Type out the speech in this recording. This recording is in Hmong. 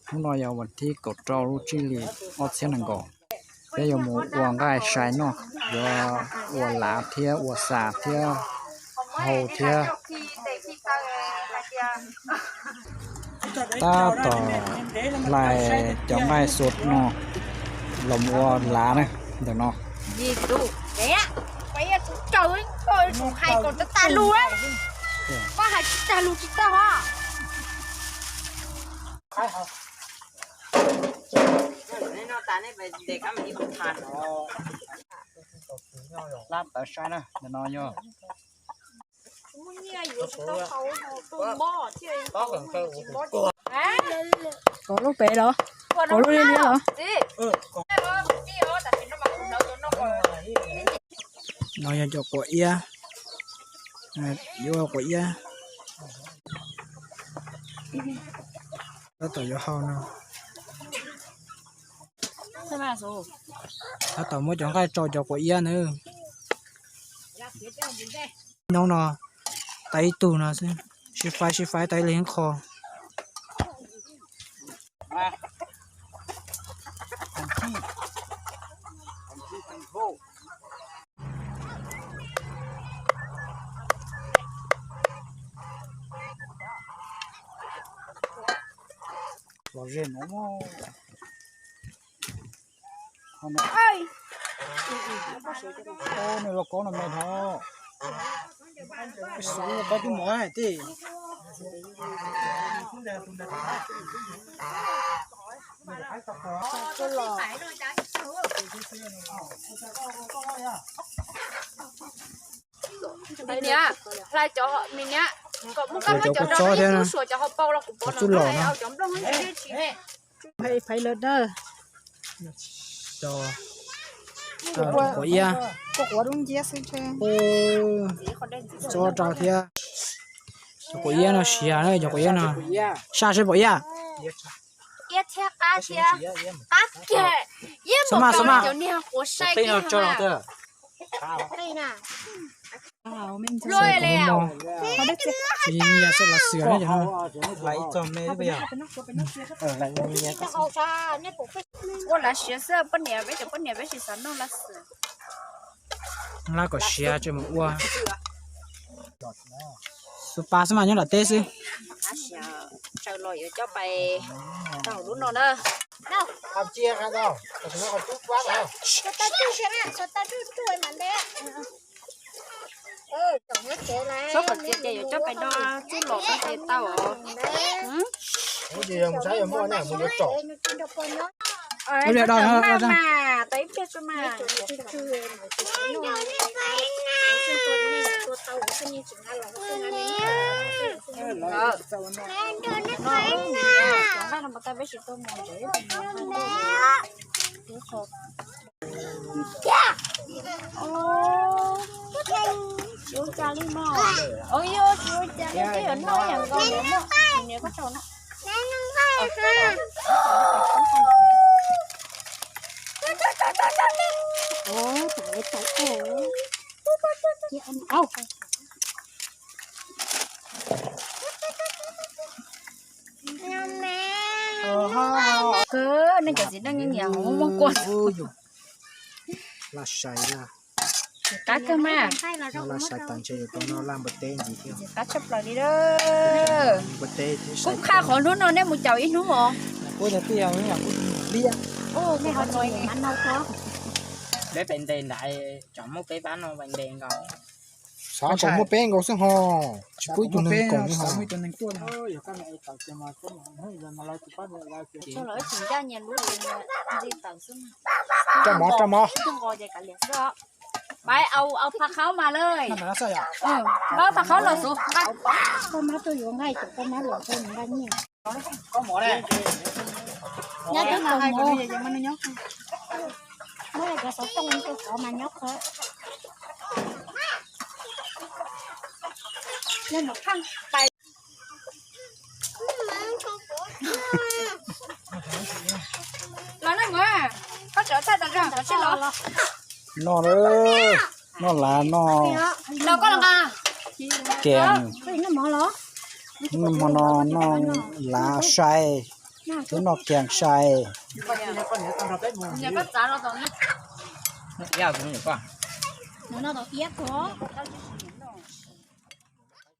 Hnub no yog vas thib kaum rau lub tsib hlis ob txhiab nees nkaum. Peb yuav mus ua nqaij sai noj, yuav ua lav thiab ua xas thiab hau thiab. Tab tom hlais cov nqaij xuas no los ua lav na, ntawm no. Lab tawv saib na, ntawm no yog. Kov lub pem los? Kov lub liab liab los? No yog cov quav iab, yuav quav iab. Tab tom yuav hau no. Tab tom muab cov nqaij tsau cov quav iab na. Hnub no tau ib tug no xwb, sib faib sib faib tau ib leeg ib qho. Los ze no. Nws los kov no me dhau. Xub koj twb mov tej. Mis niam, hlais cov mis niam, kom muaj kab muab cov rau ib tug suas cov hauv paus los kuv pov no, cov nplooj tsis. Phaiv lawm dawb. Quav iab. Txob rau thiab. Cov quav iab no siav na, cov quav iab no. Saj seb pom iab. Iab thiab qab thiab. Qab kiag. Iab mus kom cov niag quav sai kiag mas. Luaj li. Tsis nyiam xwb los xwm na cov no. Ua lav siav xwb poj niam, peb cov poj niam peb tsis xav noj lav xwm. Lav kom siav tsis mus ua. Xub pab xwb mas nyob tom teb xwb. Tsaws los yuav coj pais tau lub no na. Txhob kom txias ces yuav coj pais do txuj lom ces tau os. Mas tau ib pliag tso mas. Tsis ua cas li no. Tsis ua cas li, twb yuav noj yam nkaus li no. Niam koj tsaug na. Kawg nej cov txiv neej nyiam hov muaj kua. Laj sai laj. Qab kawg mas. Laj sai tas ntshe yuav tau noj laj npua teb ntxiv thiab. Qab tshaj plaws li. Kuv qha qhov hnub no nej mus caum ib hnub os. Peb pem ntes nrad, tsam muaj peb pab no pem ntes nkaus. Xav kom muaj peb nkaus xwb ho, tsis pub ib tug neeg koom li ho. Rau mov, rau mov. Pab au, au phav khaub mas lawm. Pab phav khaub los xwb. Koj mab tuaj yuav nqaij ces koj mab los koj nqaij nyiaj. Nyob twb nkaus mus. Muab cov xov tooj rau qhov mas nyob qhov. Los na, koj tseem thaij tas zog, koj tsis los. Noj, noj lav noj. Los koj los nqa. Kev, noj hmo no noj lav sai. Tub noj kiag sai. Nws noj tau iab ko.